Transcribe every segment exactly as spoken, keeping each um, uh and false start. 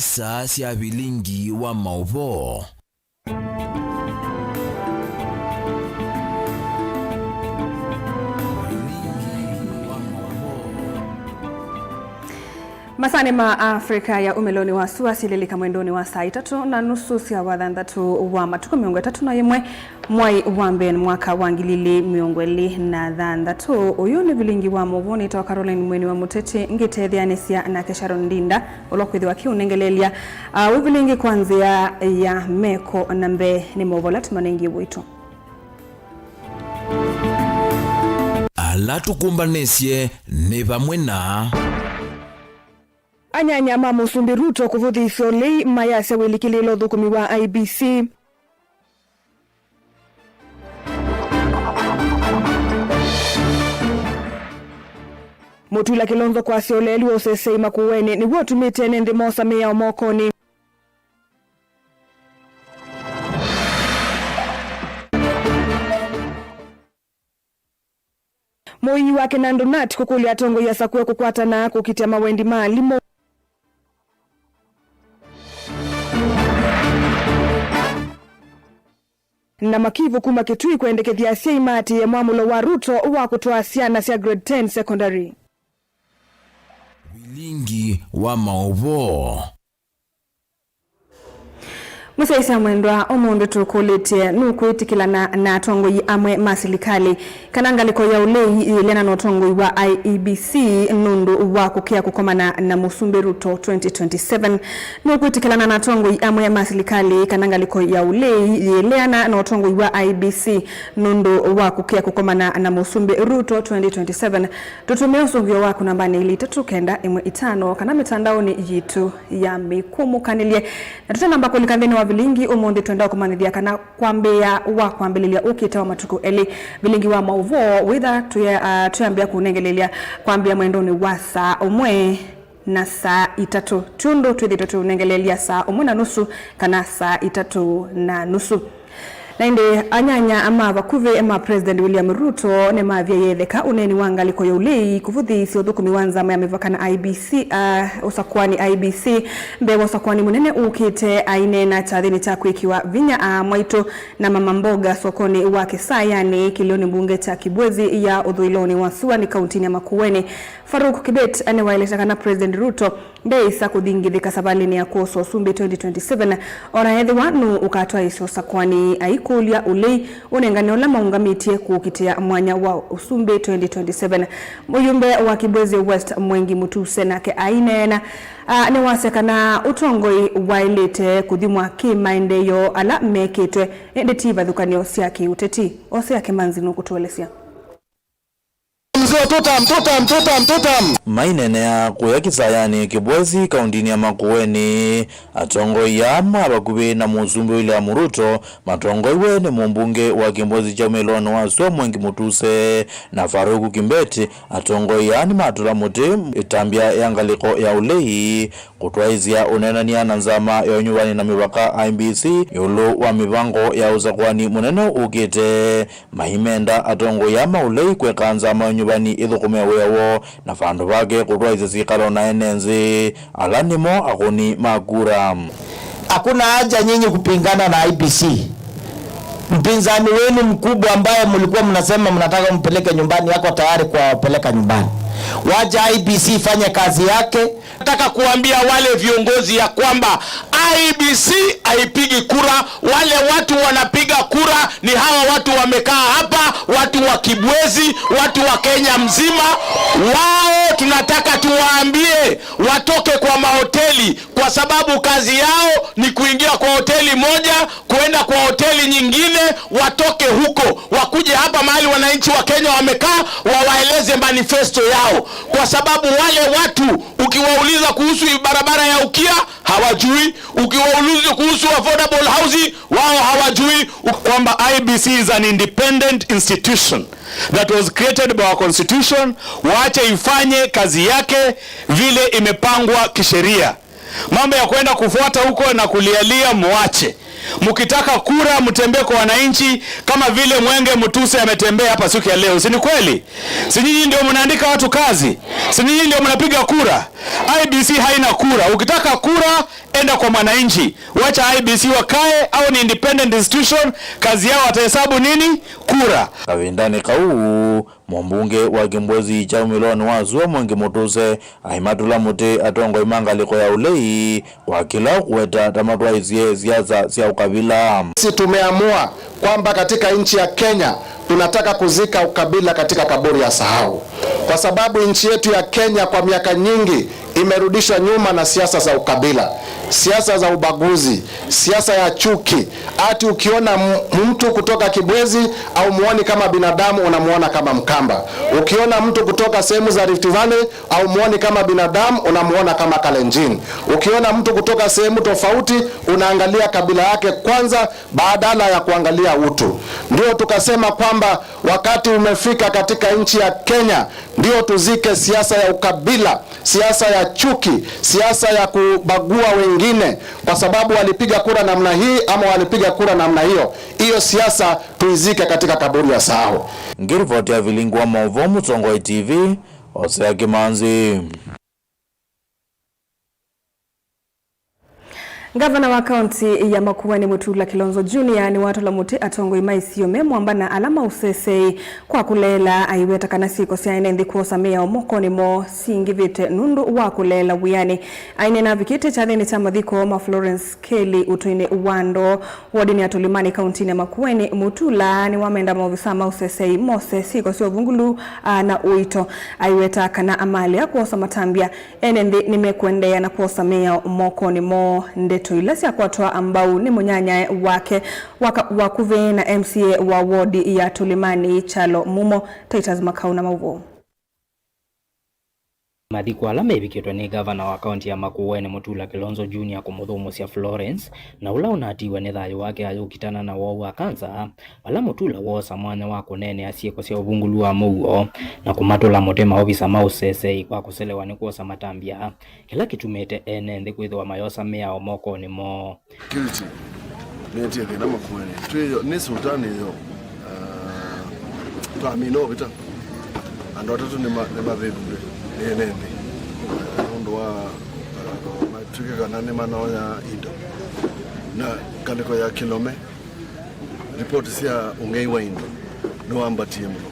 Saa sya vilingi wa maũvoo. Vilingi wa maũvoo. Masaanĩ ma Africa ya ũmĩlonĩ wa sua sililika mwendonĩ wa saa itatũ na nusu sya wathanthatũ wa matukũ mĩongo ĩtatũ na ĩmwe, mwai wa mbee, mwaka wa ngili ili mĩongo ĩlĩ na thanthatũ. Ũyũ nĩ vilingi wa maũvoo. Nĩtawa Caroline Mweni wa Mũteti, ngĩtetheanĩsya nake Sharon Ndinda, ũla ũkwĩthĩwa akĩũnengeleelya, ah, wĩ vilingi kwa nzĩa ya meko. Na mbee nĩ maũvoo ala tũmanengie ũito. Ala tũkũmbanĩsye nĩ vamwe na. Anyanya ma Mũsumbĩ Ruto kũvũthĩĩsya ũlei mayasya wĩlikĩlĩĩlo ũthũkũmi wa I E B C. Mũtula Kilonzo kwasya ũleeli wa ũsesei Makueni nĩw'o ũtumĩte ene nthĩ mosa mĩao mokonĩ. Mũii wa Kenandu Nat kũkũlya atongoi asakũe kũkwatana kũkitĩa mawendi ma alimũ. Na Makivu kuma Kitui kwendekethya asyai maatĩĩe mwamũlo wa Ruto wa kũtwaa syana sya grade ten secondary. Vilingi wa maũvoo. Mũsyaĩĩsya mwendwa, ũmũnthĩ tũkũlĩtye, nũkwĩtĩkĩlana na atongoi amwe ma silikalĩ kana ngalĩko ya ũlei yĩeleana na ũtongoi wa I E B C nũndũ wa kũkĩa kũkomana na Mũsumbĩ Ruto twenty twenty-seven? Nũkwĩtĩkĩlana na atongoi amwe ma silikalĩ kana ngalĩko ya ũlei yĩeleana na ũtongoi wa I E B C nũndũ wa kũkĩa kũkomana na Mũsumbĩ Ruto twenty twenty-seven? Tũtũmĩe ũsũngĩo waku nambanĩ ilĩ itatũ kenda ĩmwe itano kana mĩtandaonĩ yitũ ya mĩkũmũkanĩlye. Na tũtanamba kũlika nthĩnĩ wa vilingi ũmũnthĩ, twenda kũmanyĩthya kana kwambĩĩa wa kwambĩlĩlya ũkĩte wa matukũ elĩ, vilingi wa maũvoo wĩtha tũya-, ah, twĩambĩa kũnengeleelya kwambĩĩa mwendonĩ wa saa ũmwe na saa itatũ, ti ũndũ twĩthĩtwe tũũnengeleelya saa ũmwe na nusu kana saa itatũ na nusu. Na ĩndĩ anyanya ma vakuvĩ ma President William Ruto nĩmavya yetheka ũneeni wa ngalĩko ya ũlei kũvũthĩĩsya ũthũkũmi wa nzama ya mĩvaka na I E B C, ah, ũsakũani I E B C, mbee wa ũsakũani mũnene ũkĩte. Aineena kyathĩnĩ kya kwĩkĩwa vinya aa mwaitũ na mama mboga sokonĩ wa Kĩsayanĩ, kĩlĩonĩ mbunge kya Kibwezi ya ũthũĩlonĩ wa Suani, kauntinĩ ya Makueni, Farouk Kibet nĩwaelesya kana President Ruto ndeĩsa kũthingithĩka savalĩnĩ ya kwosa ũsumbĩ twenty twenty-seven, o na ethĩwa nũũ ũkatwaĩĩsya ũsakũani. Aikũlya ũlei ũnengane ũla maũngamĩtye kũkitĩa mwanya wa ũsumbĩ twenty twenty-seven. Mũyumbe wa Kibwezi West Mwengi Mutuse nake aineena, a, nĩwasya kana ũtongoi waĩlĩte kũthimwa kĩ maendeeo ala mekĩtwe, ĩndĩ ti ivathũkany'o sya kĩũteti. Osea Kĩmanzi nũkũtũelesya. Mzee, two term, two term, two term, two term. Maineenea kũya Kĩsayanĩ Kĩbwezi, kauntinĩ ya Makueni, atongoi aa ma vakuvĩ na Mũsumbĩ William Ruto matongoiwe nĩ mũmbunge wa Kĩbwezi kya ũmĩlonĩ wa Sua Mwengi Mutuse na Farouk Kibet. Atongoi aa nĩmatũla mũtĩ ĩtambya ya ngalĩko ya ũlei kũtwaĩĩsya ũneenany'a na nzama ya ũnyuvani na mĩvaka I E B C ĩũlũ wa mĩvango ya ũsakũani mũnene ũkĩte. Maimenda atongoi aa ma ũlei kwĩka nzama ya ũnyuvani ĩthũkũme wĩa woo, na vandũ vake kũtwaĩĩsya sikalo na ene nthĩ, ala nĩmo akũni ma kura. Hakuna haja nyinyi kupingana na I E B C. Mpinzani wenu mkubwa ambaye mlikuwa mnasema mnataka mpeleke nyumbani, yako tayari kuwapeleka nyumbani. Wacha I E B C ifanye kazi yake. Nataka kuambia wale viongozi ya kwamba I E B C haipigi kura. Wale watu wanapiga kura ni hawa watu wamekaa hapa, watu wa Kibwezi, watu wa Kenya mzima. Wao tunataka tuwaambie watoke kwa mahoteli, kwa sababu kazi yao ni kuingia kwa hoteli moja, kuenda kwa hoteli nyingine, watoke huko, wakuje hapa mahali wananchi wa Kenya wamekaa, wawaeleze manifesto yao, kwa sababu wale watu ukiwauliza kuhusu barabara ya Ukia, hawajui. Ukiwauliza kuhusu affordable housing, wao hawajui. Kwamba I E B C is an independent institution that was created by our constitution, waache ifanye kazi yake vile imepangwa kisheria. Mambo ya kwenda kufuata huko na kulialia, muache. Mkitaka kura, mtembee kwa wananchi, kama vile Mwenge Mutuse ametembea hapa siku ya leo. Si ni kweli? Si nyinyi ndio mnaandika watu kazi? Si ninyi ndio mnapiga kura? I B C haina kura. Ukitaka kura, enda kwa mwananchi. Wacha I B C wakae, au ni independent institution, kazi yao watahesabu nini? Kura. Kavindanĩ kau, mũmbunge wa Kĩmbwezi kya umĩlonĩ wa sua Mwangi Mũtũse aimatũla mũtĩ atongoi ma ngalĩko ya ũlei kwa kĩla ũkũweta ta matwaĩsye siasa sya ũkavila. Sisi tumeamua kwamba katika nchi ya Kenya tunataka kuzika ukabila katika kaburi ya sahau, kwa sababu nchi yetu ya Kenya kwa miaka nyingi imerudishwa nyuma na siasa za ukabila, siasa za ubaguzi, siasa ya chuki. Ati ukiona m-, mtu kutoka Kibwezi, haumuoni kama binadamu, unamuona kama Mkamba. Ukiona mtu kutoka sehemu za Rift Valley, haumuoni kama binadamu, unamuona kama Kalenjin. Ukiona mtu kutoka sehemu tofauti, unaangalia kabila yake kwanza badala ya kuangalia utu. Ndio tukasema kwamba wakati umefika katika nchi ya Kenya, ndio tuzike siasa ya ukabila, siasa ya chuki, siasa ya kubagua wengine kwa sababu walipiga kura namna hii ama walipiga kura namna hiyo. Hiyo siasa tuizike katika kaburi ya sahau. Ngiripoti ya Vilingi wa Maũvoo, Mũtongoi T V, Osea Kĩmanzi. Ngavana wa kaunti ya Makueni Mutula Kilonzo Junior nĩwatũla mũtĩ atongoi ma isio me mwamba na ala ma ũsesei kwa kũleela, aiweta kana syĩko sya ene nthĩ kwosa mĩao mokonĩ moo singĩvĩte nũndũ wa kũleela wĩanĩ. Aineena avikĩte kyathĩnĩ kya mathiko ma Florence Kelly ũtũinĩ wa Ndoo, wodinĩ ya Tũlĩmanĩ, kauntinĩ ya Makueni, Mutula nĩwamenda maovisa ma ũsesei mose syĩko sya ũvungulu, a, na ũito. Aiweta kana amalea kwosa matambya, ene nthĩ nĩmekũendeea na kwosa mĩao mokonĩ moo. Ndeto ila syakwatwa mbau nĩ mũnyanyae wake wa ka-, wakuvĩ na M C A wa wodi ya Tũlĩmanĩ, Kyalo Mumo. Titus Makau na maũvoo. Mathiko ala mevikĩtwe nĩ ngavana wa kaunti ya Makueni Mutula Kilonzo Junior kũmũthũmũsya Florence, na ũla ũnatiwe nĩ thayũ wake ayũkitana na woo wa kanza, vala Mutula woosa mwanya wa kũneenea syĩko sya ũvungũlu wa mũuo na kũmatũla mũtĩ maovisa ma ũsesei kwa kũselewa nĩ kwosa matambya, kĩla kĩtumĩte ene nthĩ kwĩthĩwa mayosa mĩao mokonĩ moo. Security nĩetie thĩna Makueni. Twĩ yo, nĩ sultani yo, ah, twamina ũvĩta. Andũ atatũ nĩma-, nĩmavĩvulwe nĩ ene nthĩ, ah, nũndũ wa, ah, matw'ĩke kana nĩmanoya indo. Na ngalĩko ya Kilome, ripoti sya ũng'ei wa indo nĩwambatie mũno.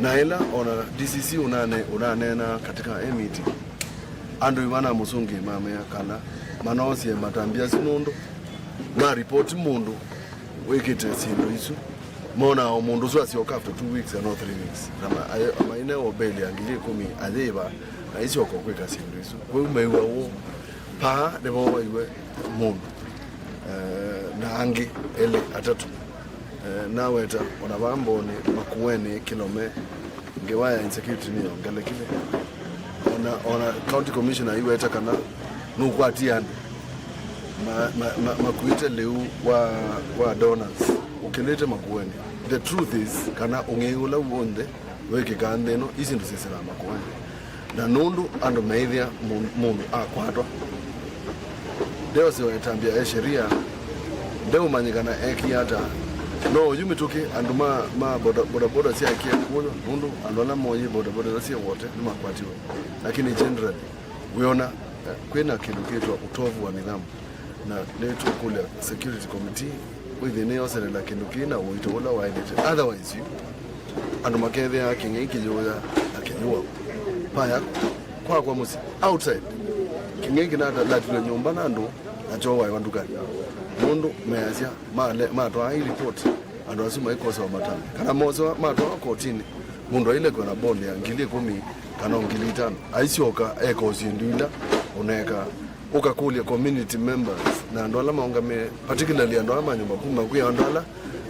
Na ĩla ona D C C ũnane-, ũnaneena katika e meeting, andũ ĩmana mũsũngĩ mamea kana manosie matambya asu nũndũ ma report mũndũ wĩkĩte syĩndũ isu, monaa o mũndũ ũsu asyoka after two weeks and not three weeks. Na ma-, aye-, mainewa mbeli ya ngili ĩkũmi ayĩva na aisyoka kwĩka syĩndũ isu. Kwoou mew'a ũũ, paa nĩvowaiwe mũndũ, eh, na angĩ elĩ atatũ. Eh, naweta ona vaa Mboni, Makueni, Kilome, ngewa ya insecurity nĩyongelekile. Ona, ona county commissioner aiweta kana nũkwatie andũ ma-, ma-, ma-, makuĩte lĩu wa, wa donors ũkĩlĩte Makueni. The truth is kana ũng'ei ũla w'onthe wĩkĩkaa nthĩ ĩno, isi syĩndũ syĩsĩlaa Makueni. Na nũndũ andũ meĩthĩa mũ-, mũndũ akwatwa, ndeosewa ĩtambya ya sheria, ndeũmanyĩkana ekie ata. No oyu mĩtũkĩ andũ ma, ma boda, bodaboda syaekie kũywa, nũndũ andũ ala mooyie bodaboda ila syĩ wote nĩmakwatiwe. Lakini generally, wĩona, eh, kwĩna kĩndũ kĩtwa utovu wa nidhamu. Na nĩtũkũlya security committee wĩthĩe nĩyoselela kĩndũ kĩĩ na ũito ũla waĩlĩte. Otherwise, andũ makethĩaa kĩng'ei kĩyũya na kĩyũa. Paya kwakwa mũsyĩ, outside, kĩng'ei kĩnalatilwe nyũmba na andũ na kyooaĩwa ndukanĩ. Nũndũ measya male-, matwaa i report andũ asu maikosewa matambya. Kana mosewa matwawa kotinĩ, mũndũ ailekwe na bond ya ngili ĩkũmi kana o ngili itano. Aisyoka eka o syĩndũ ila ũneekaa. Ũkakũlya community members na andũ ala maũngamĩe, particularly andũ ala ma nyũmba kumi, makwĩa andũ ala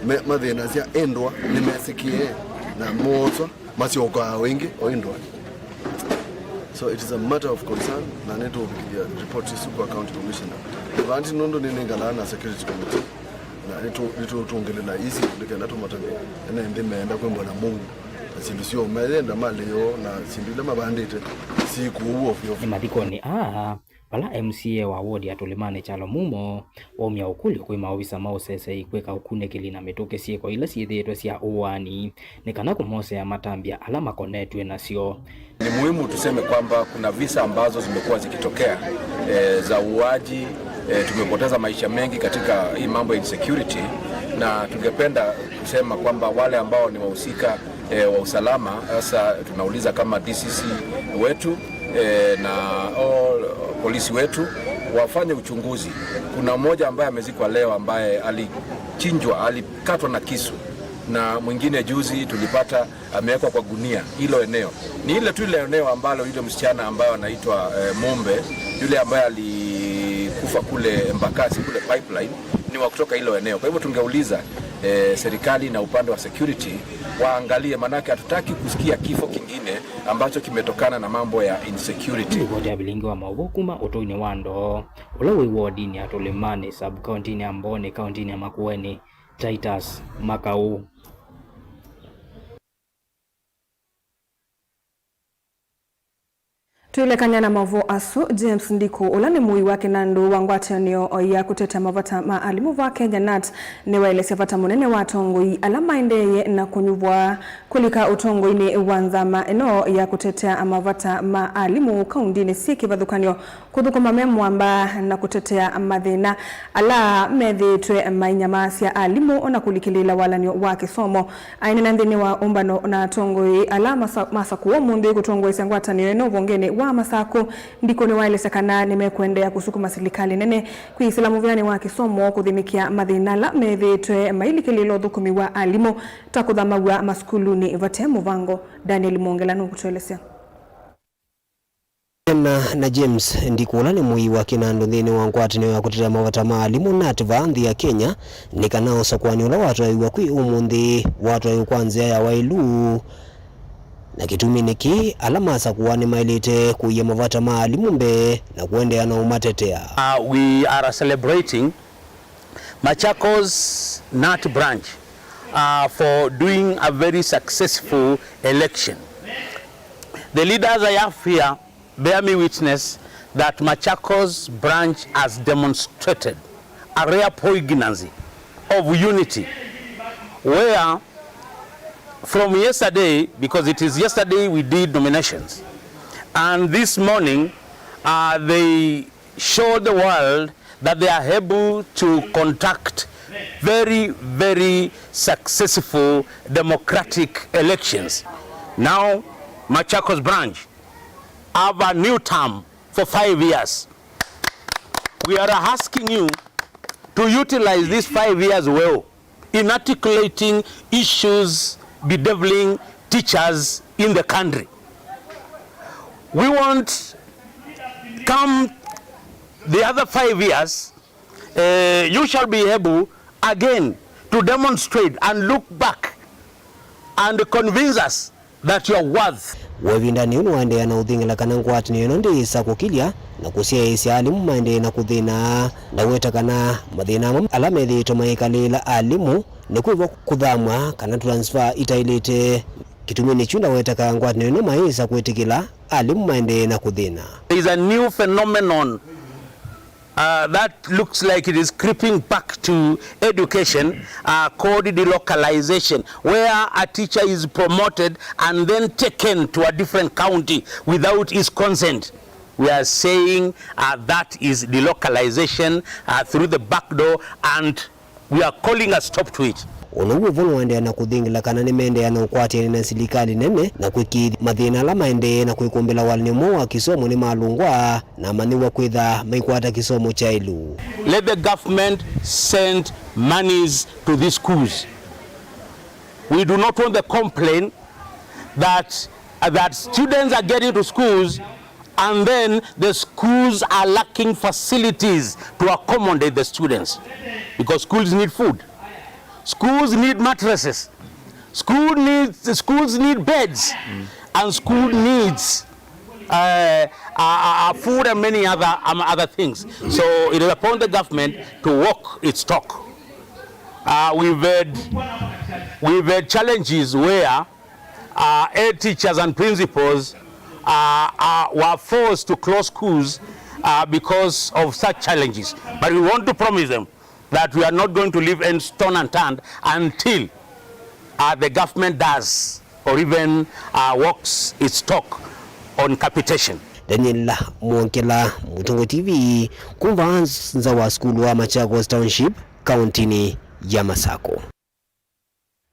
me-, mathĩnasya ĩndwa nĩmesĩkĩe na mooswa masyokaa o ĩngĩ o ĩndwanĩ. So it is a matter of concern, na nĩtũũvikĩthya report isu kwa county commissioner. Vanti nũndũ nĩnĩngalaa na security committee, na nĩtũ-, nĩtũtũngĩlĩla isi nĩ kenda tũmatavye ene nthĩ meenda kwĩmbwa na mũuo na syĩndũ syoo mayenda malĩ yoo na syĩndũ ila mavandĩte syĩ kũu ovyo. Nĩ mathikonĩ aa, Vala M C A wa wodi ya Tũlĩmanĩ Kyalo Mumo waumya ũkũlyo kwĩ maovisa ma ũseseĩ kwĩka ũkunĩkĩli na mĩtũkĩ syĩko ila syĩthĩĩtwe sya ũaani nĩ kana kũmosea matambya ala makonetw'e nasyo. Ni muhimu tuseme kwamba kuna visa ambazo zimekuwa zikitokea, eh, za uuaji, eh, tumepoteza maisha mengi katika hii mambo ya insecurity, na tungependa kusema kwamba wale ambao ni wahusika, eh, wa usalama, sasa tunauliza kama D C C wetu, eh, na all polisi wetu wafanye uchunguzi. Kuna mmoja ambaye amezikwa leo ambaye alichinjwa, alikatwa na kisu, na mwingine juzi tulipata amewekwa kwa gunia hilo eneo. Ni ile tu ile eneo ambalo yule msichana ambaye anaitwa, eh, Mumbe, yule ambaye alikufa kule Embakasi, kule Pipeline, ni wa kutoka hilo eneo. Kwa hivyo tungeuliza, eh, serikali na upande wa security waangalie, manake hatutaki kusikia kifo kingine ambacho kimetokana na mambo ya insecurity. Ripoti ya Vilingi wa Maũvoo kuma ũtũinĩ wa Ndoo, ũla wĩ wodinĩ ya Tũlĩmanĩ, sub-kauntinĩ ya Mbooni, kauntinĩ ya Makueni, Titus Makau. Twĩlekany'a na maũvoo asu, James Ndiku, ũla nĩ mũui wa kĩnandũ wa ngwatanĩo ya kũtetea mavata ma alimũ va Kenya, nat, nĩwaelesya vata mũnene wa atongoi ala maendeeye na kũnyuvwa kũlika ũtongoinĩ wa nzama ĩno ya kũtetea mavata ma alimũ kaundinĩ syĩ kĩvathũkany'o kũthũkũma me mũamba na kũtetea mathĩna ala methĩĩtwe mainyamasya alimũ, o na kũlikĩlĩĩla walan'yo wa kĩsomo. Aineena nthĩnĩ wa ũmbano na atongoi ala masa-, masakũwa ũmũnthĩ kũtongoesya ngwatanĩo ĩno ũvongenĩ wa Masakũ, Ndiku nĩwaelesya kana nĩmekũendeea kũsukuma silikalĩ nene kwĩsĩla mũvĩanĩ wa kĩsomo kũthĩnĩkĩa mathĩna ala methĩĩtwe mailikĩlĩĩla ũthũkũmi wa alimũ, ta kũthamaw'a masukulunĩ vate mũvango. Daniel Mwongela nũkũtũelesya. Ena na James Ndiku, ũla nĩ mũii wa kĩnandũ nthĩnĩ wa ngwatanĩo ya kũtetea mavata ma alimũ, nat, vaa nthĩ ya Kenya, nĩ kana ũsakũani ũla watwaĩw'a kwĩ ũmũnthĩ watwaĩwe kwa nzĩa ya waĩlu, na kĩtuminĩ kĩĩ, ala masakũwa nĩmaĩlĩte kũia mavata ma alimũ mbee na kũendeea na ũmatetea. Uh, we are celebrating Machakos nat branch, uh, for doing a very successful election. The leaders I have here bear me witness that Machakos branch has demonstrated a rare poignancy of unity, where from yesterday, because it is yesterday we did nominations, and this morning, uh, they showed the world that they are able to conduct very, very successful democratic elections. Now, Machakos branch have a new term for five years. We are asking you to utilize these five years well in articulating issues bedeviling teachers in the country. We want, come the other five years, uh, you shall be able again to demonstrate and look back and convince us that you are worth. Wĩvindanĩ ũũ nĩwaendeea na ũthingila kana ngwatanĩo ĩno ndĩĩsa kũkilya na kũsyaĩĩsya alimũ maendee na kũthĩna. Ndaweta kana mathĩna amwe ala methĩĩtwe mayĩkalĩĩla alimũ nĩ kwĩw'a kũthamw'a kana transfer itaĩlĩte. Kĩtuminĩ kyu ndaweta kana ngwatanĩo ĩno mayĩsa kwĩtĩkĩla alimũ maendee na kũthĩna. There is a new phenomenon uh, that looks like it is creeping back to education, uh, called delocalization, where a teacher is promoted and then taken to a different county without his consent. We are saying, uh, that is delocalization, uh, through the back door, and we are calling a stop to it. Ũndũ ũũ ũvũ nũendeea na kũthingila kana nĩmeendeea na ũkwatĩanĩ na silikalĩ nene na kũĩkĩĩthya mathĩna ala maendee na kwĩkũmbĩla walanĩo mweũ wa kĩsomo nĩmalũngwa na amanyĩw'a kwĩtha maikwata kĩsomo kyaĩlu. Let the government send monies to these schools. We do not want the complaint that, uh, that students are getting to schools and then the schools are lacking facilities to accommodate the students, because schools need food, schools need mattresses, school needs, schools need beds, and school needs, uh, uh, uh, food and many other, um, other things. So it is upon the government to walk its talk. Uh, we've had, we've had challenges where uh, head teachers and principals, uh, uh, were forced to close schools, uh, because of such challenges. But we want to promise them that we are not going to leave any stone unturned until, uh, the government does or even, uh, walks its talk on capitation. Daniel Mwongela, Mũtongoi T V, kuma nza wa sukulu wa Machakos Township, kauntinĩ ya Masako.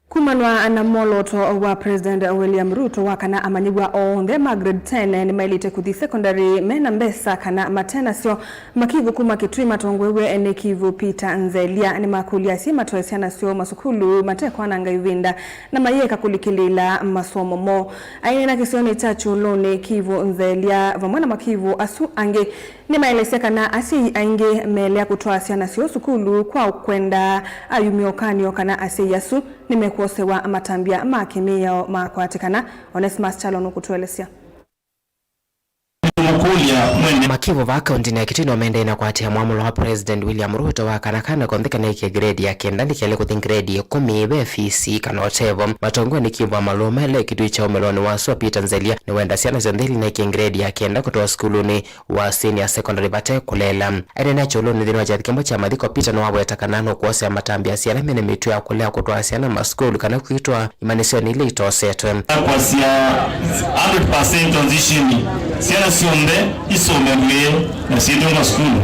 Kumanwa na mwolooto wa President William Ruto wa kana amanyĩw'a onthe ma grade ten nĩmaĩlĩte kũthi secondary mena mbesa kana mate nasyo, Makivu kuma Kitui matongoew'e nĩ Kivu Peter Nzelia nĩmakũlya asyai matwae syana syoo masukulu matekwananga ĩvinda na mayĩeka kũlikĩlĩĩla masomo moo. Aineena kĩsionĩ kya Kyũlũnĩ, Kivu Nzelia vamwe na Makivu asu angĩ nĩmaelesya kana asyai aingĩ meelea kũtwaa syana syoo sukulu kwa kwenda ayumya ũkany'o kana asyai asu nĩmekwosewa matambya ma kĩmĩao makwatĩkana. Onesmus Kyalo nũkũtũelesya. Makivu vaa kauntinĩ ya Kitui no maendee na kũatĩĩa mwamũlo wa President William Ruto wa kana kana konthe kanekĩe grade ya kenda ndĩkele kũthi grade ya ĩkũmi ve fisi kana ũtevo. Matongoew'e nĩ Kivu wa Malũma, ĩla Kitui kya ũmĩlonĩ wa sua, Peter Nzelia nĩwenda syana syonthe ila inekĩe grade ya kenda kũtwawa sukulunĩ wa senior secondary vate kũleela. Aineena Kyũlũnĩ nthĩnĩ wa kyathĩ kĩmwe kya mathiko, Peter nĩwaweta kana nũkwosea matambya asyai ala mena mĩtuo ya kũlea kũtwaa syana masukulu kana kwĩtwa imanyĩsyonĩ ila itosetwe. Kwasya hundred percent transition, syana syonthe isome ndwĩe na syĩtwe masukulu.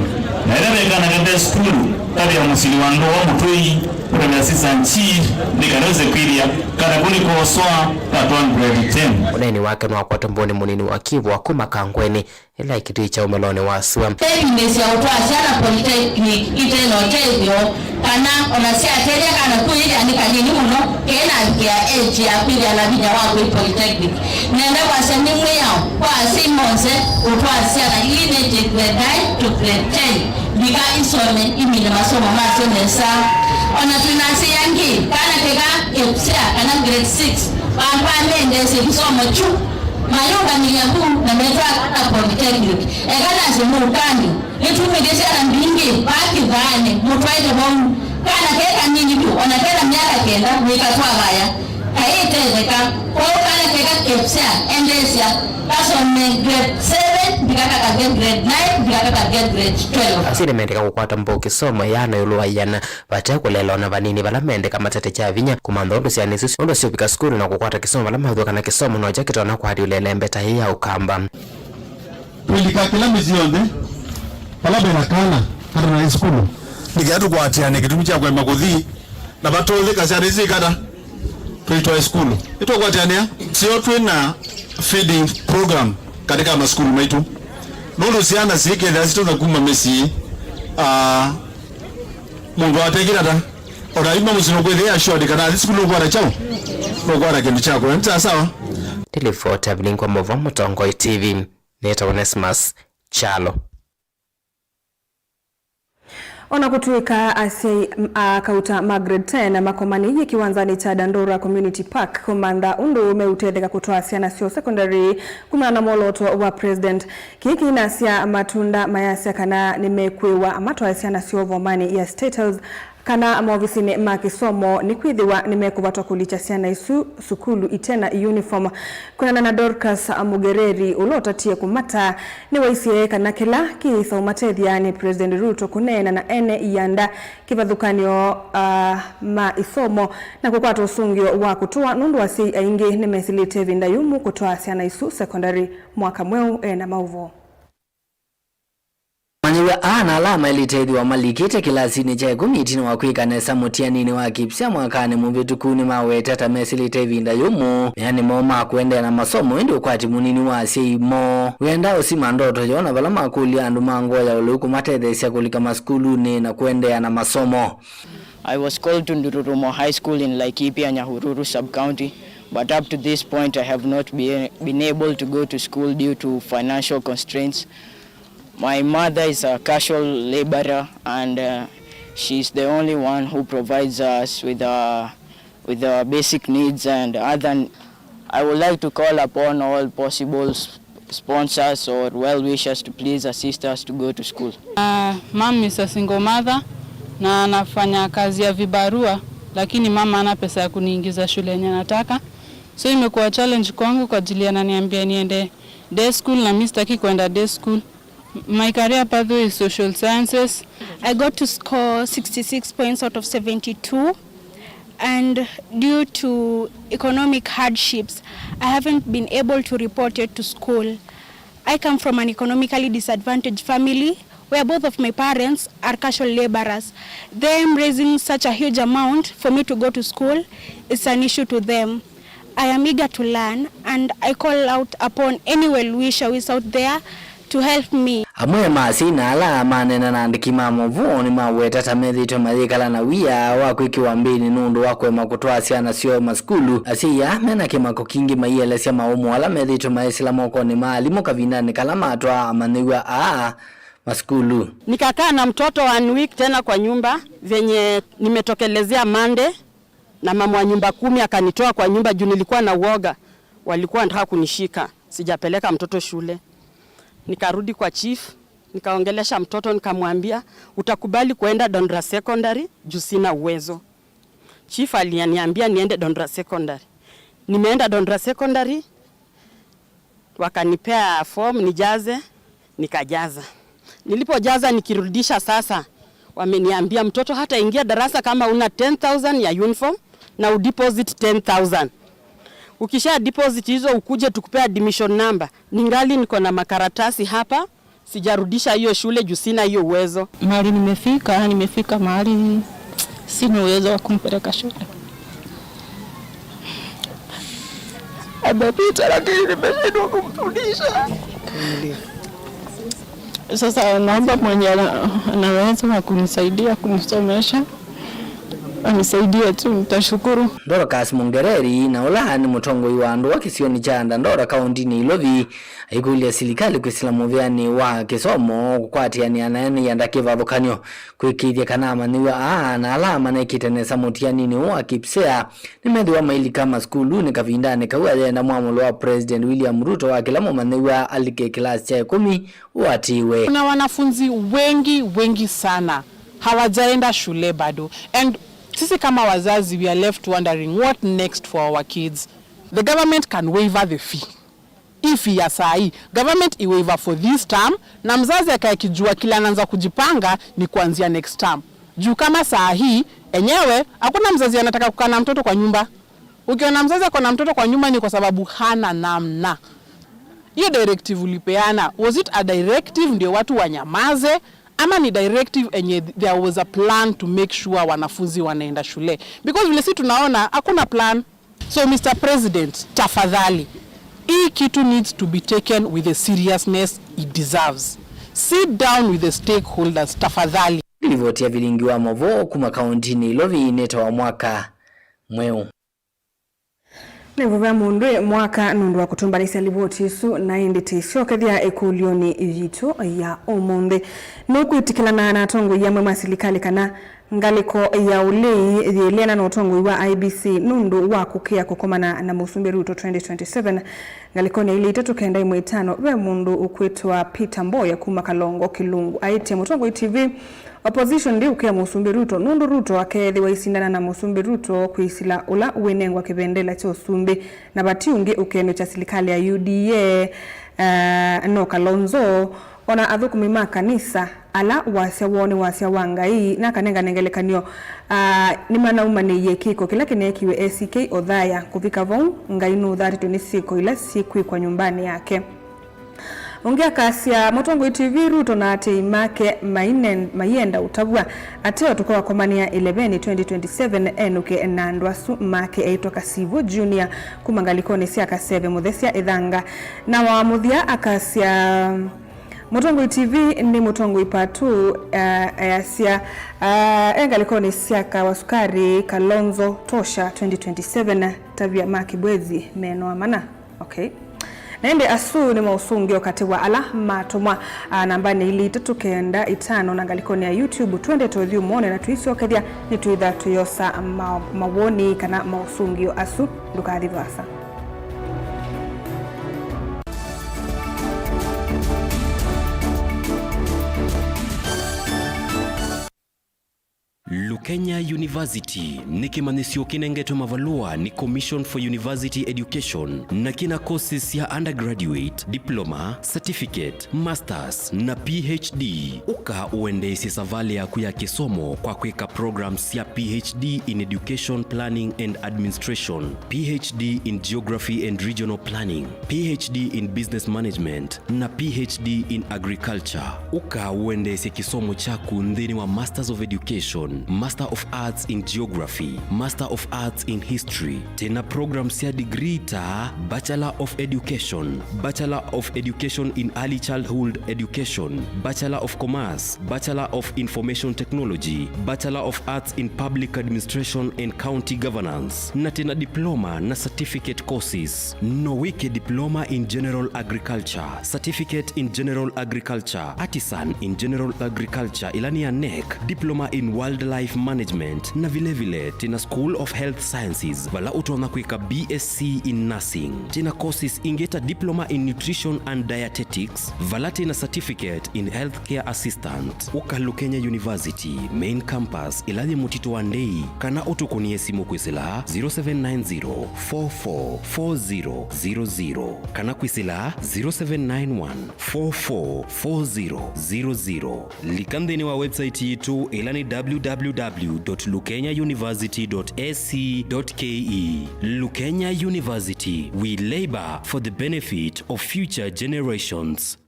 Na ĩla ve kana kate sukulu, kavea mũsili wa ndũa mũtũi, kũtavea assistant chief, nĩ kana wĩse kwĩthĩa kana kũnĩkoswa katwaa grade ten. Ũneeni wake nĩwakwatwa mbũnĩ mũnini wa Kivu wa kuma Kangweni, ĩla ĩkĩtwĩkya ũmĩlonĩ wa sua. Ĩvinda sya ũtwaa syana polytechnic ite na ũtethyo, kana ona syatethya kana kwĩthĩa nĩ kanini mũno, kena avikĩa age ya kwĩthĩa na vinya wa kũi polytechnic. Nenda kwasya nĩ mwĩao kwa asyai monthe ũtwaa syana ila inekĩe grade nine to grade ten, mbika isome imine masomo masyo nesa. Ona twĩ na asyai angĩ, kana keka Kĩpsea kana grade six, vandũ va mendeesye kĩsomo kyu, mayũngamĩlya vu na metwaa kana polytechnic. Eka nasye mũukanĩ, nĩtumĩthye syana mbingĩ vaa kĩthaanĩ, mũtwaĩte vau. Kana ke kanini vyũ, ona kena myaka kenda, wĩkatwa vaya, kaĩtetheka. Kwoou kana keka Kĩpsea, endeesya kasome grade seven, mbika kakavye grade nine, mbika kakavye grade twelve. Asyai nĩmendeka kũkwata mbau kĩsomo ĩana ĩũlũ wa ĩana. Vate kũleela ona vanini vala mendeka matete kya vinya kũmantha ũndũ syana isu syonthe syũvika sukulu na kũkwata kĩsomo vala mawethĩwa kana kĩsomo no kyo kĩtonya kũatĩĩa ĩlembeta yĩĩ ya Ũkamba. Twĩlika kĩla mĩsyĩ yonthe vala ve na kana katanaĩ sukulu. Nĩ kenda tũkwatĩane kĩtumi kya kũema kũthi na vatũlĩka syana isu ikata. Twĩtwae sukulu. Nĩtwakwatĩanĩa syo twĩ na feeding program katika masukulu maitũ. Nũndũ syana syĩkethĩa sitonya kuma mĩsyĩ, ah, mũndũ atekĩla ta. Ona aima mũsyĩ nũkwĩthĩa assured kana athi sukulu nũkwata kyaũ? Nũkwata kĩndũ kya kũya. Nĩ sawa? Nĩ livoti ya Vilingwa Mũvo, Mũtongoi T V. Nĩtawa Onesmus Kyalo. Ona kũtw'ĩka asyai a kauta ma grade ten makomanĩie kĩwanzanĩ kya Dandora Community Park kũmantha ũndũ meũtetheka kũtwaa syana syoo secondary kumana na mwolooto wa President, kĩĩ kĩinasya matunda mayasya kana nĩmekwĩwa matwae syana syoo vomanĩ ya State House kana maovisinĩ ma kĩsomo, nĩkwĩthĩwa nĩmekũvatwa kũlikya syana isu sukulu ite na uniform. Kwĩanana na Dorcas Mugereri, ũla ũtatie kũmata, nĩwaisye kana kĩla kĩthaumatethya nĩ President Ruto kũneena na ene ianda kĩvathũkany'o, ah, ma ĩsomo na kũkwata ũsũngĩo wa kũtũa, nũndũ asyai aingĩ nĩmesĩlĩte ĩvinda yũmũ kũtwaa syana isu secondary. Mwaka Mweũ ena maũvoo. Amanyĩw'a aa na ala maĩlĩte ĩthĩwa malikĩte kĩlasinĩ kya ĩkũmi ĩtina wa kwĩka nesa mũtianinĩ wa KPSEA mwakanĩ mũvĩtũku nĩmawete ata mesĩlĩte ĩvinda yũmũ meanĩ moo ma kũendeea na masomo, ĩndĩ ũkwati mũnini wa asyai moo wĩenda ũsima ndoto yoo na vala makũlya andũ ma ngoo ya ũlĩu kũmatetheesya kũlika masukulunĩ na kũendeea na masomo. I was called to Ndururumo High School in Laikipia, Nyahururu sub-county, but up to this point I have not be, been able to go to school due to financial constraints. My mother is a casual laborer and, uh, she's the only one who provides us with, uh, with our basic needs and other. I would like to call upon all possible s-, sponsors or well-wishers to please assist us to go to school. Uh, mom is a single mother na anafanya kazi ya vibarua, lakini mama hana pesa ya kuniingiza shule yenye nataka. So imekuwa challenge kwangu kwa ajili ananiambia niende day school na mi sitaki kwenda day school. My career pathway is social sciences. I got to score sixty-six points out of seventy-two, and due to economic hardships, I haven't been able to report yet to school. I come from an economically disadvantaged family where both of my parents are casual laborers. Them raising such a huge amount for me to go to school is an issue to them. I am eager to learn, and I call out upon any well-wisher who is out there to help me. Amwe ma asyai na ala maneena na andĩki ma movoo nĩmaweta ta methĩĩtwe mayĩkala na wia wa kwĩkĩwa mbĩnĩ nũndũ wa kũema kũtwaa syana syoo masukulu. Asyai aa mena kĩmako kingĩ maielesya maũmũ ala methĩĩtwe maisĩla mokonĩ ma alimũ kavindanĩ kala matwaa amanyĩw'a aa masukulu. Nikakaa na mtoto one week tena kwa nyumba, venye nimetokelezea Monday, na mama wa nyumba kumi akanitoa kwa nyumba juu nilikuwa na uoga, walikuwa wanataka kunishika. Sijapeleka mtoto shule. Nikarudi kwa chief, nikaongelesha mtoto, nikamwambia, "Utakubali kuenda Dondra Secondary juu sina uwezo." Chief aliniambia niende Dondra Secondary. Nimeenda Dondra Secondary, wakanipea form nijaze, nikajaza. Nilipojaza nikirudisha sasa, wameniambia, "Mtoto hata ingia darasa kama una ten thousand ya uniform na udeposit ten thousand. Ukisha deposit hizo ukuje tukupea admission number." Ningali niko na makaratasi hapa, sijarudisha hiyo shule juu sina hiyo uwezo. Mahali nimefika, nimefika mahali sina uwezo wa kumpeleka shule. Amepita, lakini nimeshindwa kumrudisha. Sasa naomba mwenye ana-, ana uwezo wa kunisaidia kumsomesha, anisaidie tu, nitashukuru. Dorcas Mũngereri, na ũla nĩ mũtongoi wa andũ wa kĩsionĩ kya Dandora, kaũntinĩ Ilovi, aikũlya silikalĩ kwĩsĩla mũvĩanĩ wa kĩsomo kũkwatĩanĩa na ene ianda kĩvathũkany'o, kwĩkĩĩthya kana amanyĩw'a aa na ala manekĩte nesa mũtianinĩ ũũ wa KPSEA nĩmethĩwa mailika masukulunĩ kavindanĩ kau ayenda mwamũlo wa President William Ruto wa kĩla mũmanyĩw'a alike kĩlasi kya ĩkũmi ũatĩĩwe. Kuna wanafunzi wengi, wengi sana hawajaenda shule bado. And sisi kama wazazi, we are left wondering what next for our kids. The government can waiver the fee. Hii fee ya saa hii, government iwaiver for this term, na mzazi akae akijua kila anaanza kujipanga ni kuanzia next term. Juu kama saa hii, enyewe, hakuna mzazi anataka kukaa na mtoto kwa nyumba. Ukiona mzazi ako na mtoto kwa nyumba ni kwa sababu hana namna. Hiyo directive ulipeana, was it a directive ndio watu wanyamaze, ama ni directive enye there was a plan to make sure wanafunzi wanaenda shule? Because vile si tunaona, hakuna plan. So, Mister President, tafadhali, hii kitu needs to be taken with the seriousness it deserves. Sit down with the stakeholders, tafadhali. Livoti ya vilingi wa movoo kuma kauntinĩ Ilovi nĩtawa Mwaka Mweũ. Nĩvũvĩa mũndũ ĩ Mwaka nũndũ wa kũtũmbanĩsya livoti ĩsu, na ĩndĩ tĩsyokethya ĩkũlyo-nĩ yitũ ya ũmũnthĩ. Nũkwĩtĩkĩlana na atongoi amwe ma silikalĩ kana ngalĩko ya ũlei yĩleana na ũtongoi wa I E B C nũndũ wa kũkĩa kũkomana na Mũsumbĩ Ruto twenty twenty-seven? Ngalĩkonĩ ya ilĩ itatũ kenda ĩmwe itano, ve mũndũ ũkwĩtwa Peter Mboya kuma Kalongo Kĩlungu aĩtye Mũtongoi T V, "Opposition ndĩũkĩa Mũsumbĩ Ruto, nũndũ Ruto akeethĩwa aisindana na Mũsumbĩ Ruto kwĩsĩla ũla wĩnengwa kĩvendela kya ũsumbĩ, na vati ũngĩ ũkenũkya silikalĩ ya U D A, eh, no Kalonzo." Ona athũkũmi ma kanisa, ala wasya woo nĩ wasya wa Ngai, na akanengane ngelekany'o, ah, nĩmanaumanĩie kĩko kĩla kĩneekiwe A C K Othaya. Kũvika vau, Ngai nũthatĩtwe nĩ syĩko ila syĩkwĩkwa nyũmbanĩ yake. Ũngĩ akasya, Mũtongoi T V, Ruto na atei make mainen-, maienda ũtavw'a. Ateo tũkawakomanĩa ĩleveni twenty twenty-seven enũke na andũ asu make, eĩtwa Kasivo Junior, kuma ngalĩkonĩ sya Kaseve Mũthesya Ĩthanga. Na wa mũthya akasya, Mũtongoi T V nĩ Mũtongoi Patu, uh, easya, uh, e ngalĩkonĩ sya Kawasukari, Kalonzo tosha twenty twenty-seven, tavya ma Kibwezi menoa mana. Okay. Na ĩndĩ asu nĩ maũsũngĩo katĩ wa ala matũmwa, uh, nambanĩ ilĩ itatũ kenda itano na ngalĩkonĩ ya YouTube. Twende tũthi ũmone na tũisyokethya nĩtwĩtha tũyosa ma-, mawoni kana maũsũngĩo asu. Ndũkathi vaasa. Look Kenya University nĩ kĩmanyĩsyo kĩnengetwe mavalũa nĩ Commission for University Education na kĩna courses sya undergraduate, diploma, certificate, masters na P H D. Ũka ũendeesye savalĩ yaku ya kĩsomo kwa kwĩka programs sya P H D in Education Planning and Administration, P H D in Geography and Regional Planning, P H D in Business Management, na P H D in Agriculture. Ũka ũendeesye kĩsomo kyaku nthĩnĩ wa Masters of Education, Master of Arts in Geography, Master of Arts in History. Twĩna program sya degree ta Bachelor of Education, Bachelor of Education in Early Childhood Education, Bachelor of Commerce, Bachelor of Information Technology, Bachelor of Arts in Public Administration and County Governance, na twĩna diploma na certificate courses. No wĩke diploma in general agriculture, certificate in general agriculture, artisan in general agriculture, ĩla nĩ ya NEC, diploma in wildlife management, na vilevile twĩna School of Health Sciences, vala ũtonya kwĩka B S C in nursing. Twĩna courses ingĩ ta diploma in nutrition and dietetics, vala twĩna certificate in healthcare assistant. Ũka Lukenya University main campus, ĩla yĩ Mũtitũ wa Ndei, kana ũtũkũnĩe simũ kwĩsĩla zero seven nine zero, four four four zero zero zero, kana kwĩsĩla zero seven nine one, four four four zero zero zero. Lika nthĩnĩ wa website yitũ, ĩla nĩ w w w dot lukenya university dot a c dot k e. Lukenya University, we labor for the benefit of future generations.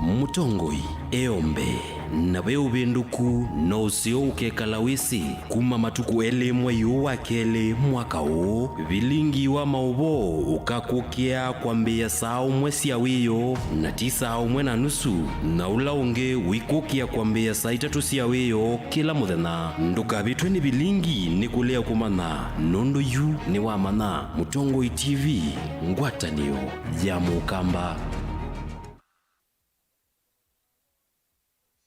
Mũtongoi eombe, na ve ũvĩndũku, no ũseo ũkekala wĩsĩ. Kuma matukũ elĩ mwei ũũ wa kelĩ mwaka ũũ, vilingi wa maũvoo ũkakũkĩa kwambĩĩa saa ũmwe sya wĩoo, na ti saa ũmwe na nusu, na ũla ũngĩ ũikũkĩa kwambĩĩa saa itatũ sya wĩoo kĩla mũthenya. Ndũkavĩtwe nĩ vilingi nĩ kũlea kũmanya, nũndũ yu nĩ wamanya. Mũtongoi T V, ngwatanĩo ya Mũkamba.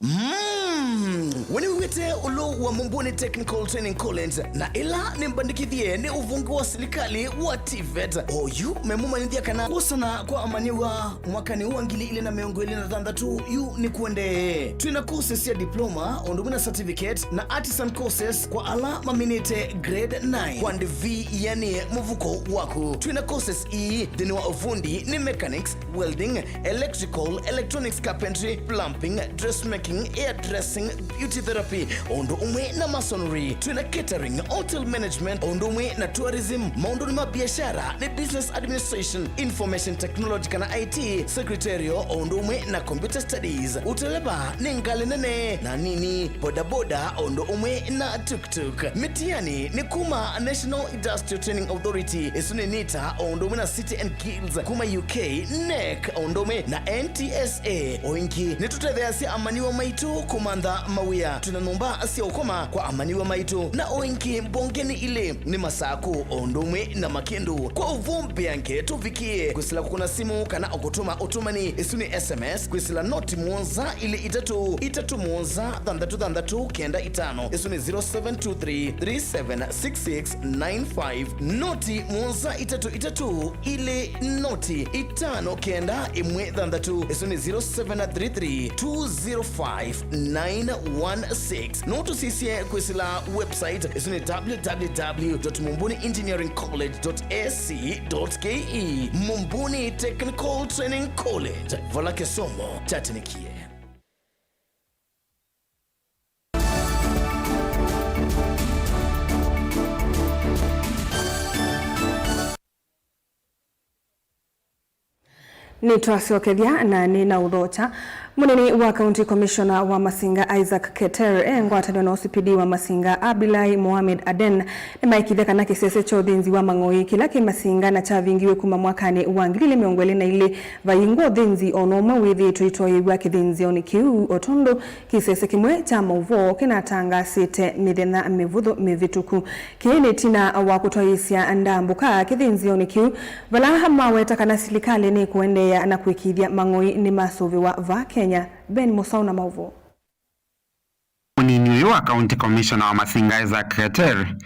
Mm. We nĩwĩw'ĩte ũlũ wa Mumbuni Technical Training College, na ĩla nĩ mbandĩkĩthye nĩ ũvonge wa silikalĩ wa TVET. Oyu memũmanyĩthya kana kwosana kwa amanyĩw'a mwakanĩ wa ngili ilĩ na mĩongo ĩlĩ na thanthatũ yu nĩ kuendee. Twĩna courses sya diploma ũndũ ũmwe na certificate na artisan courses kwa ala maminĩte grade nine kwa ndivi, yani mũvuko waku. Twĩna courses ii nthĩnĩ wa ũvundi nĩ mechanics, welding, electrical, electronics, carpentry, plumbing, dressmaking, hairdressing, beauty therapy, o ũndũ ũmwe na masonry. Twĩna catering, hotel management, o ũndũ ũmwe na tourism. Maũndũnĩ ma biashara nĩ business administration, information technology kana I T, secretarial, o ũndũ ũmwe na computer studies. Ũteleva nĩ ngalĩ nene na nini, bodaboda, o ũndũ ũmwe na tuk-tuk. Mĩtiani nĩ kuma National Industrial Training Authority, ĩsu nĩ NITA, o ũndũ ũmwe na City and Guilds kuma U K, NEC, o ũndũ ũmwe na N T S A. O ĩngĩ, nĩtũtetheeasya amanyĩw'a maitũ kũmantha mawĩa. Twĩna nyũmba sya ũkoma kwa amanyĩw'a maitũ, na o ĩngĩ, mbonge nĩ ilĩ, nĩ Masakũ, o ũndũ ũmwe na Makĩndũ. Kwa ũvoo mbeange, tũvikĩe kwĩsĩla kũkũna simũ kana o kũtũma ũtũmani, ĩsu nĩ S M S, kwĩsĩla noti mũonza ilĩ itatũ itatũ mũonza thanthatũ thanthatũ kenda itano, ĩsu nĩ zero seven two three three seven six six nine five. Noti mũonza itatũ itatũ ilĩ noti itano kenda ĩmwe thanthatũ, ĩsu nĩ zero seven three three two zero five nine one six. No tũsisye kwĩsĩla website, ĩsu nĩ w w w dot mumbuni engineering college dot a c dot k e. Mumbuni Technical Training College, vala kĩsomo kyatinikie. Nĩtwasyokethya na nĩ na ũthokya. Mũnini wa County Commissioner wa Masinga Isaac Keter e ngwatanĩo na O C P D wa Masinga Abdulahi Mohamed Aden nĩmaĩkĩĩthya kana kĩsese kya ũthĩnzi wa mang'oi kĩla kĩ Masinga na kyavingiwe kuma mwakanĩ wa ngili ilĩ mĩongo ĩlĩ na ilĩ, vaingwa ũthĩnzi o na ũmwe wĩthĩĩtwe itoeew'a kĩthĩnzĩonĩ kĩu, o tondũ kĩsese kĩmwe kya maũvoo kĩnatangaasĩte mĩthenya mĩvũthũ mĩvĩtũku. Kĩĩ nĩ ĩtina wa kũtwaĩĩsya ndambũka kĩthĩnzĩonĩ kĩu, vala maweta kana silikalĩ nĩkũendeea na kũĩkĩĩthya mang'oi nĩmasũvĩwa vaa Kenya. Ben Mũsaũ na maũvoo. Mũnini ũyũ wa County Commissioner wa Masinga Isaac Keter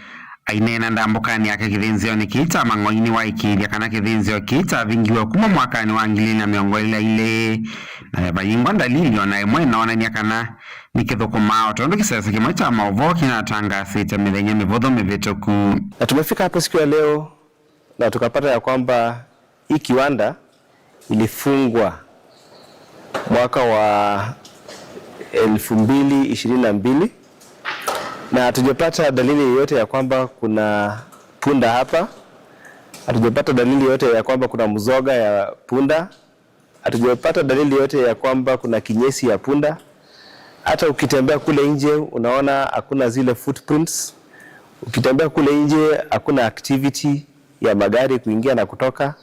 Aineena ndambũkanĩ yake kĩthĩnzĩonĩ kĩĩ kya Mang'oi, nĩwaĩkĩĩthya kana kĩthĩnzĩo kĩĩ kyavingiwe kuma mwakanĩ wa ngili ilĩ na mĩongo ĩlĩ na ilĩ, na vayingwa ndalili o na ĩmwe ĩnoonany'a kana nĩkĩthũkũmaa o tondũ kĩsese kĩmwe kya maũvoo kĩnatangaasĩte mĩthenya mĩvũthũ mĩvĩtũku. Na tumefika hapa siku ya leo na tukapata ya kwamba hii kiwanda ilifungwa mwaka wa elfu mbili ishirini na mbili, na hatujapata dalili yoyote ya kwamba kuna punda hapa. Hatujapata dalili yoyote ya kwamba kuna mzoga ya punda. Hatujapata dalili yoyote ya kwamba kuna kinyesi ya punda. Hata ukitembea kule nje, unaona hakuna zile footprints. Ukitembea kule nje, hakuna activity ya magari kuingia na kutoka.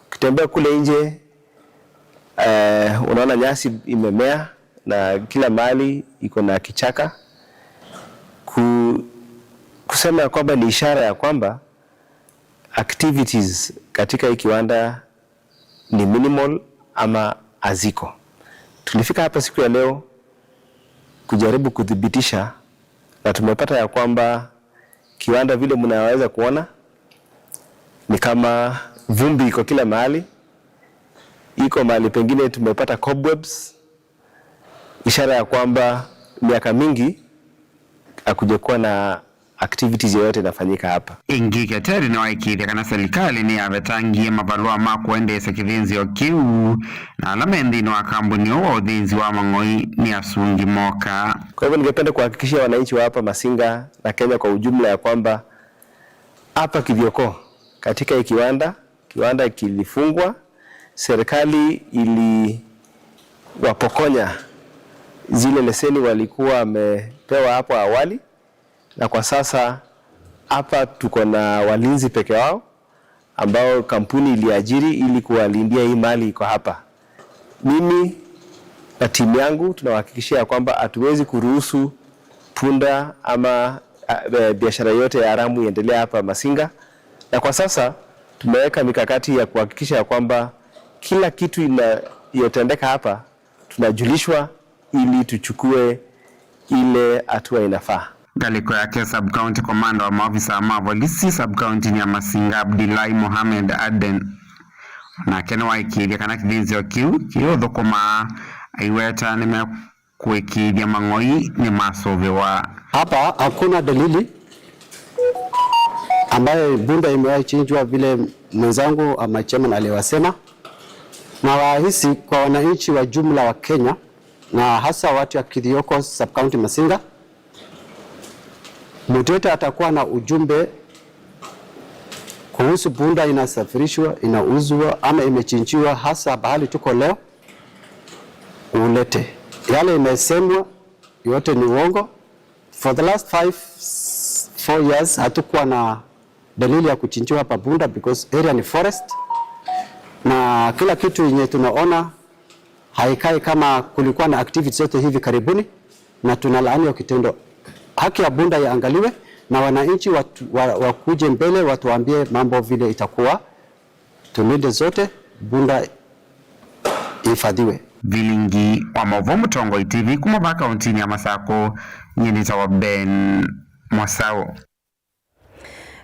Ukitembea kule nje, eh, unaona nyasi imemea na kila mahali iko na kichaka. Ku-, kusema ya kwamba ni ishara ya kwamba activities katika hii kiwanda ni minimal ama haziko. Tulifika hapa siku ya leo kujaribu kuthibitisha, na tumepata ya kwamba kiwanda, vile mnaweza kuona, ni kama vumbi iko kila mahali. Iko mahali pengine tumepata cobwebs, ishara ya kwamba miaka mingi hakujakuwa na activities yoyote inafanyika hapa. Ĩngĩ, Keteri nĩwaĩkĩĩthya kana silikalĩ nĩyavetangie mavalũa ma kũendeesya kĩthĩnzĩo kĩu, na ala me nthĩnĩ wa kambuni ũũ wa ũthĩnzi wa Mang'oi nĩ asungi moka. Kwa hivyo, ningependa kuhakikishia wananchi wa hapa Masinga na Kenya kwa ujumla ya kwamba hapa Kithioko, katika hii kiwanda, kiwanda kilifungwa, serikali iliwapokonya zile leseni walikuwa wamepewa hapo awali, na kwa sasa hapa tuko na walinzi peke yao ambao kampuni iliajiri ili kuwalindia hii mali iko hapa. Mimi na timu yangu tunawahakikishia kwamba hatuwezi kuruhusu punda ama, a, e, biashara yote ya haramu iendelee hapa Masinga, na kwa sasa tumeweka mikakati ya kuhakikisha ya kwamba kila kitu inayotendeka hapa tunajulishwa ili tuchukue ile hatua inafaa. Ngalĩko yake, sub-county commander wa maovisa ma volisi sub-county-nĩ ya Masinga, Abdullahi Mohamed Aden, nake nĩwaĩkĩĩthya kana kĩthĩnzĩo kĩu kĩũthũkũmaa, aiweta nĩmekũĩkĩĩthya Mang'oi nĩmasũvĩwa. Hapa hakuna dalili ambayo punda imewahi chinjwa vile mwenzangu ama chairman aliwasema. Na wahisi kwa wananchi wa jumla wa Kenya, na hasa watu ya Kithioko sub-county Masinga, mtu yote atakuwa na ujumbe kuhusu punda inasafirishwa, inauzwa ama imechinjiwa hasa pahali tuko leo, ulete. Yale imesemwa yote ni uongo. For the last five, four years, hatukuwa na dalili ya kuchinjiwa hapa punda because area ni forest, na kila kitu yenye tunaona haikai kama kulikuwa na activities zote hivi karibuni, na tunalaani hiyo kitendo. Haki ya punda iangaliwe, na wananchi watu, wa, wakuje mbele watuambie mambo vile itakuwa, tulinde zote, punda ihifadhiwe. Vilingi wa maũvoo Mũtongoi T V kuma vaa kaunti-inĩ ya Masakũ, nyie nĩtawa Ben Mwasaũ.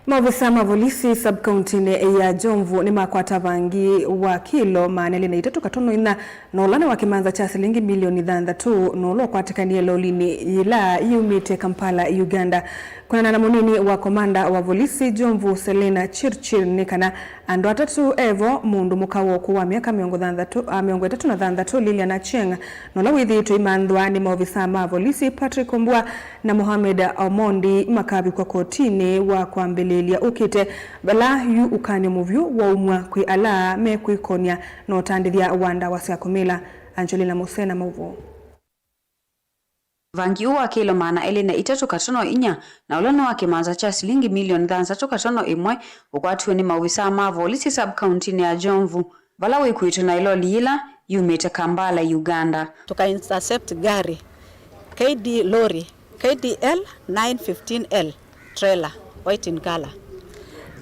Maovisa ma volisi sub-county-nĩ ya Jomvu nĩmakwata vangi wa kilo maana elĩ na itatũ katono inya, na ũla nĩ wa kĩmanza kya silingi milioni thanthatũ, na ũla ũkwatĩkanie lolinĩ yĩla yumĩte Kampala, Uganda. Kwonana na mũnini wa komanda wa volisi Jomvu, Selina Chirchir, nĩ kana andũ atatũ evo, mũndũ mũka wa ũkũũ wa myaka mĩongo thanthatũ, a, mĩongo ĩtatũ na thanthatũ, Lilian Achieng', na ũla wĩthĩĩtwe imanthwa nĩ maovisa ma volisi, Patrick Mbua, na Mohamed Omondi makavikwa kotinĩ wa kwambĩlĩĩlya ũkĩte, vala yu ũkany'o mũvyũ waumw'a kwĩ ala mekwĩkony'a na ũtandĩthya wa ndawa sya kũmila. Angelina Musena maũvoo. Vangi ũũ wa kilo maana elĩ na itatũ katono inya, na ũla nĩ wa kĩmanza kya silingi milioni thanthatũ katono ĩmwe, ũkwatiwe nĩ maovisaa ma volisi sub-county-nĩ ya Jomvu, vala wĩkuĩtwe na ĩloli yĩla yumĩte Kampala, Uganda. Tuka intercept gari K D, lori K D L nine fifteen L, trailer, white in color.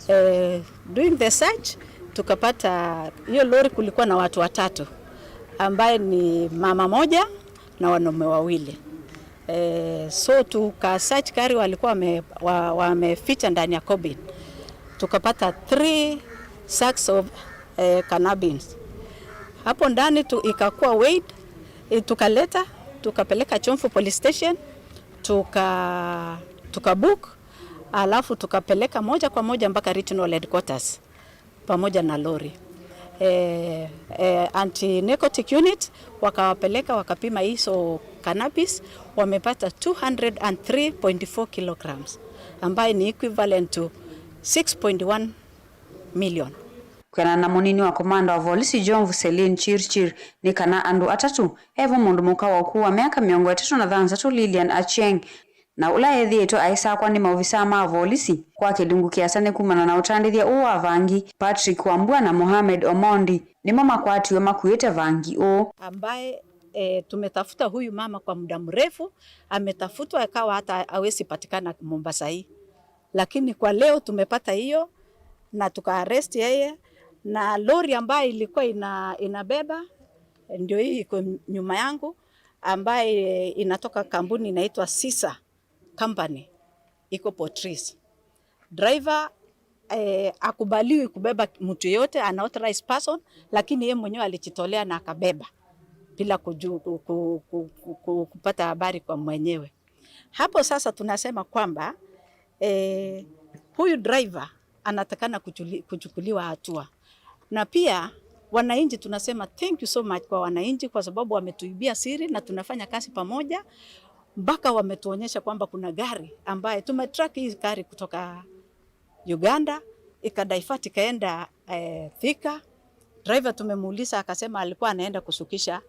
Eh, doing the search, tukapata hiyo lori kulikuwa na watu watatu, ambaye ni mama moja na wanaume wawili. Eh, so tuka search gari walikuwa wame, wa, wameficha ndani ya cabin. Tukapata three sacks of eh, cannabis. Hapo ndani tu, ikakuwa weighed, eh, tukaleta, tukapeleka Chomvu Police Station, tuka tuka book, alafu tukapeleka moja kwa moja mpaka regional headquarters pamoja na lori. Eh, eh, anti narcotic unit wakawapeleka, wakapima hizo cannabis, wamepata two hundred and three point four kilograms, ambayo ni equivalent to six point one million. Kwĩanana na mũnini wa komanda wa volisi Jomvu Celine Chirchir, nĩ kana andũ atatũ, evo mũndũ mũka wa ũkũũ wa myaka mĩongo ĩtatũ na thanthatũ Lilian Achieng, na ũla ethĩĩtwe aisakwa nĩ maovisaa ma volisi kwa kĩlungu kĩasa nĩ kumana na ũtandĩthya ũũ wa vangi, Patrick Wambua na Mohamed Omondi, nĩmo makwatiwe makuĩte vangi ũũ. Ambaye, eh, tumetafuta huyu mama kwa muda mrefu, ametafutwa ikawa hata hawezi patikana Mombasa hii. Lakini kwa leo tumepata hiyo na tukaarrest yeye, na lori ambayo ilikuwa ina, inabeba, ndio hii iko nyuma yangu, ambaye inatoka kampuni inaitwa Sisa Company, iko Port Reitz. Driver, eh, akubaliwi kubeba mtu yeyote, an authorized person, lakini yeye mwenyewe alijitolea na akabeba bila kuju, ku, ku, ku, ku, ku, kupata habari kwa mwenyewe. Hapo sasa tunasema kwamba, eh, huyu driver anatakana kuchuli, kuchukuliwa hatua. Na pia wananchi tunasema thank you so much kwa wananchi kwa sababu wametuibia siri na tunafanya kazi pamoja mpaka wametuonyesha kwamba kuna gari ambaye tumetrack hii gari kutoka Uganda, ikadivert ikaenda, eh, Thika. Driver tumemuuliza akasema alikuwa anaenda kushukisha,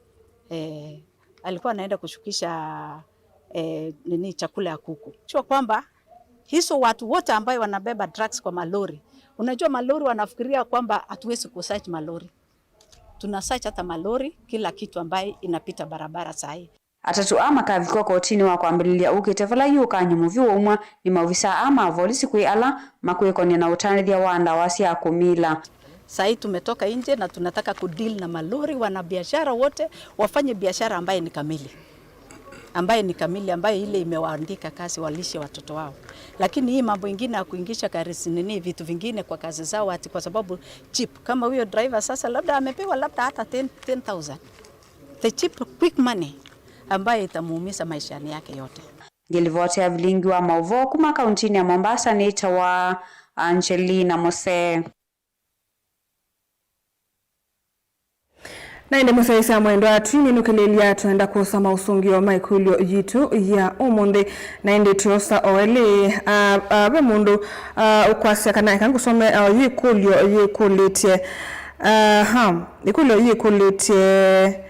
eh, alikuwa anaenda kushukisha, eh, nini, chakula ya kuku. Jua kwamba hizo watu wote ambayo wanabeba drugs kwa malori, unajua malori wanafikiria kwamba hatuwezi kusearch malori. Tuna search hata malori, kila kitu ambayo inapita barabara saa hii. Atatũ aa makavikwa kotinĩ wa kwambĩlĩlya ũkĩte vala yu ũkany'o mũvyũ waumwa nĩ maovisaa aa ma volisi kwĩ ala makwĩkonĩa na ũtandĩthya wa ndawa sya kũmila. Saa hii tumetoka nje na tunataka kudeal na malori, wanabiashara wote wafanye biashara ambaye ni kamili, ambaye ni kamili, ambaye ile imewaandika kazi walishe watoto wao. Lakini hii mambo ingine ya kuingisha kazi nini, vitu vingine kwa kazi zao ati kwa sababu cheap, kama huyo driver sasa labda amepewa labda hata ten, ten thousand. The cheap quick money ambayo itamuumiza maishani yake yote. Ngĩlivoti ya vilingi wa maũvoo kuma kauntinĩ ya Mombasa nĩtawa Angelina Musee. Na ĩndĩ mũsyaĩĩsya mwendwa, twĩminũkĩlĩlya twenda kwosa maũsũngĩo ma ĩkũlyo yitũ ya ũmũnthĩ. Na ĩndĩ twĩosa o elĩ, ah, ah, ve mũndũ, ah, ũkwasya kana eka ngũsome, ah, yĩkũlyo yĩkũlĩtye. Aha, ĩkũlyo yĩkũlĩtye,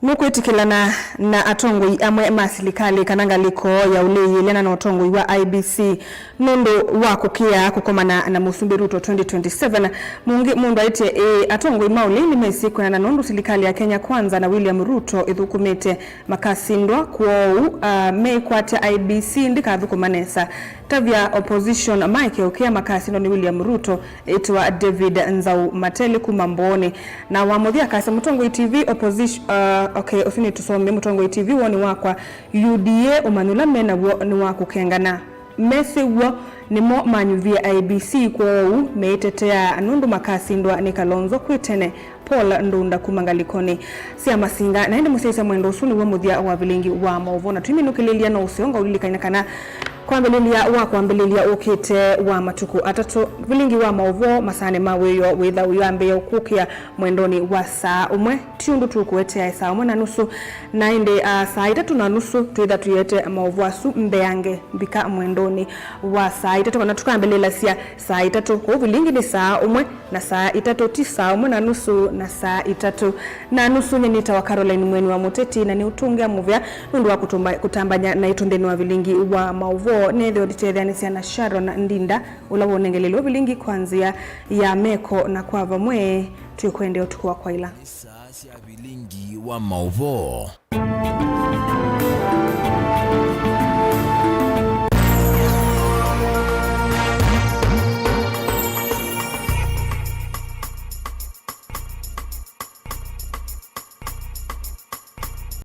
nũkwĩtĩkĩlana na atongoi amwe ma silikalĩ kana ngalĩko ya ũlĩĩlya na ũtongoi wa I E B C nũndũ wa kũkĩa kũkomana na Mũsumbĩ Ruto twenty twenty-seven? Mũngĩ mũndũ aĩtye, ĩĩ, atongoi ma ũlĩĩlya nĩmesĩ kwĩanana nũndũ silikalĩ ya Kenya Kwanza na William Ruto ĩthũkũmĩte makasindwa, kwoou, ah, meĩkwatya I E B C ndĩkathũkũma nesa. Tavya opposition maeke ũkĩa makasindwa nĩ William Ruto, ĩtwa David Nzau Mateli kuma Mbooni. Na wa mũthya akasya, Mũtongoi T V opposition, uh, okay, ũsu nĩ tũsomie Mũtongoi T V, woni wakwa, U D A ũmanyi ũla me naw'o nĩ wa kũkengana. Mesĩ w'o nĩmo manyuvie I E B C kwoou meĩtetea nũndũ makasindwa nĩ Kalonzo kwĩ tene. Paul Ndunda kuma ngalĩkonĩ sya Masinga. Na ĩndĩ mũsyaĩĩsya mwendwa, ũsu nĩw'o mũthya wa vilingi wa maũvoo, na tũiminũkĩlĩlya no ũseo ngaũlilikany'a kana kwambĩlĩlya wa kwambĩlĩlya ũkĩte wa matukũ atatũ, vilingi wa maũvoo masaanĩ ma wĩoo wĩtha ũyambĩĩa ũkũkĩa mwendonĩ wa saa ũmwe. Ti ũndũ tũkũeteae saa ũmwe na nusu, na ĩndĩ, a, saa itatũ na nusu twĩtha tũiete maũvoo asu mbeange mbika mwendonĩ wa saa itatũ, kana tũkambĩlĩlasya saa itatũ. Kwoou vilingi nĩ saa ũmwe na saa itatũ, ti saa ũmwe na nusu na saa itatũ na nusu. Nyie nĩtawa Caroline Mweni wa Mũteti, na nĩ ũtũngĩa mũvea nũndũ wa kũtũmba-, kũtambany'a naitũ nthĩnĩ wa vilingi wa maũvoo. Nĩthĩwa nditetheanĩsya na Sharon Ndinda, ũla wonengelelwe vilingi kwa nzĩa ya meko, na kwa vamwe twĩkwendea ũtukũ wa kwaĩla. Nĩ saa sya vilingi wa maũvoo.